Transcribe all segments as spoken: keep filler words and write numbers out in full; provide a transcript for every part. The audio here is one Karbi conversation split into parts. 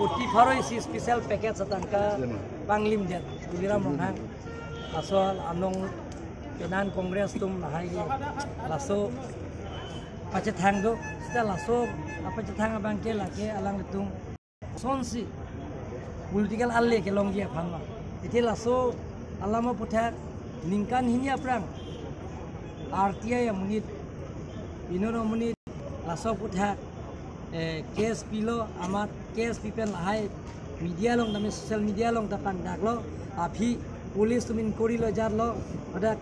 Forty pharo isi special package atangka panglimdet Tuliram Ronghang. Laso anong penang Congress atum lahai laso pachethang do. Seta laso apachethang abangke lake alanglitum kosonsi political ale kelongji aphan ma. Iti laso alam aputhak ningkan hini aphrang R T I amonit, pino amonit laso aputhak, eh, case pilo, amat case pipen lahai media along tame social media along ta pangdaklo, aphi police atum inquiry lo jarlo, hadak,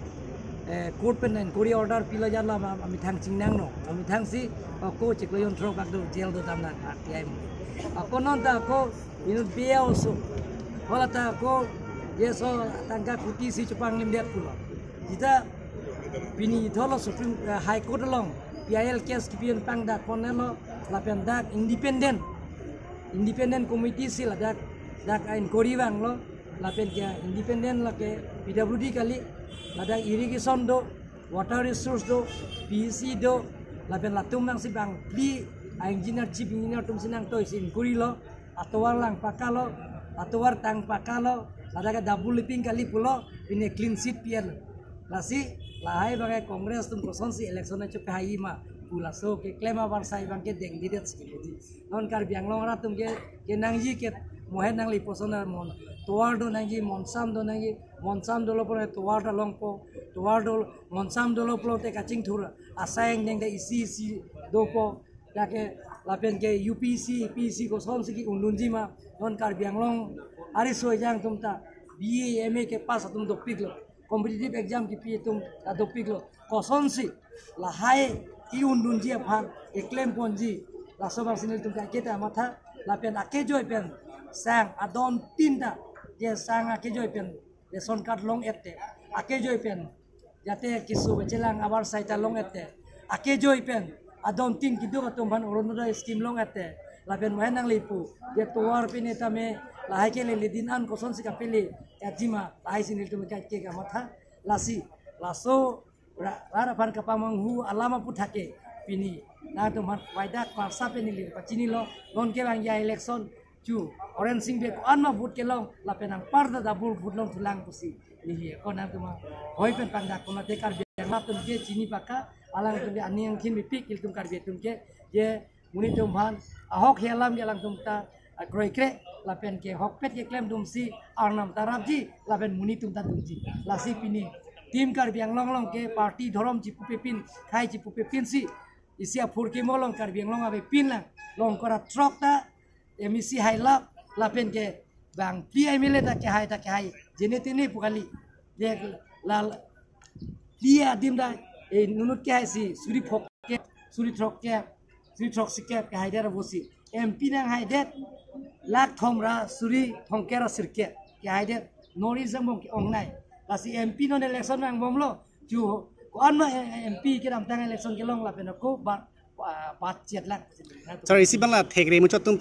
eh, court pen inquiry order pilo jarlo, ama, amethang chingnangno, amethangsi ako chiklo jonthrok bak do jail do damnang R T I amonit. Ako non ta ako inut biya oso, hala ta ako yeso tangka kotisi chepanglimdet pulo. Jita pini tholo Supreme, eh, High Court along P I L case kipi-un pangdak ponelo, lapen dak independent, independent committee si ladak, dak inquiry vanglo, lapen ke independent lake P W D kali, ladak irrigation do, water resource do, P E C do, lapen latum nangsi bang phli engineer, chief engineer atumsi nangtoisi inquiry lo, atovar lang pakalo, atovar tang pakalo, ladak ke double lipping kali pulo, pine clean sheet pian. Lasi lahai abangke Congress atum kosonsi election acho pehai ma pu laso keklem avarsai abangke dengdidet si keji. Non Karbi Anglong arat atum ke, kenangji ke mohen nangli puson ar mon. Tovar do nangji, monsam do nangji, monsam dolo pulote tovar ta longpo, tovar do, monsam dolo pulote kachingthur asai angdeng ta isi isi dopo. Lake lapen ke U P S C, U P S C kosonsi ke-undunji ma, non Karbi Anglong ariso ejang atum ta B A, M A ke pass atum dopiklo, competitive exam kipi atum ta dopiklo. Kosonsi lahai ke-undunji aphan keklem ponji, laso abangsi nelitum kaiketa matha, lapen akejoi pen sang adon tin ta, je sang akejoi pen ration card long-et te, akejoi pen jate keso kachelang avarsai ta long-et te, akejoi pen adon tin keduk atum aphan Orunodoi scheme long-et te, lapen mohen nangli pu, je tovar pine tame lahai ke lele din an kosonsi kapele-etji ma, lahai si nelitum kaiketa matha. Lasi laso ra-, rat aphan kapamanghu alam aputhak ke pini nangtum aphan waida klarsa pen neli pachinilo, non kevangji a-election chu Horen Sing Bey ko-an ma vote kelong, lapen anparta double vote longthulang pusi. Neli ako nangtum aphan hoi pen pangdak, konate Karbi Anglong atum ke chini paka, alangtum ke aning angthin mepik, ilitum Karbi atum ke, je monit atum aphan ahok he alam ke alangtum ta, ah, kroikre, lapen ke hokpet keklem atumsi arnam ta rapji, lapen monit atum ta dunji. Lasi pini Team Karbi Anglong along ke party dhorom chipupepin, khei chipupepinsi, isi aphurkimo along Karbi Anglong avepin lang, long kora throk ta M A C hailap, lapen ke bang phli M L A ta kehai ta kehai, jene tene pu kali. Je la, la, phli adim ta, eh, inut kehai si suri phokep, suri throkkep, suri throksikkep kehaidet pusi. M P nanghaidet lakh thom ra suri thomkep ra sirkep kehaidet, North East angbong ke-ongnei. Lasi M P non election vangbomlo, chu ko-an ma M P kedamtang election kelong lapen ako ba, ba, ba chet lak. Sir, isi abang la thekre muchot atum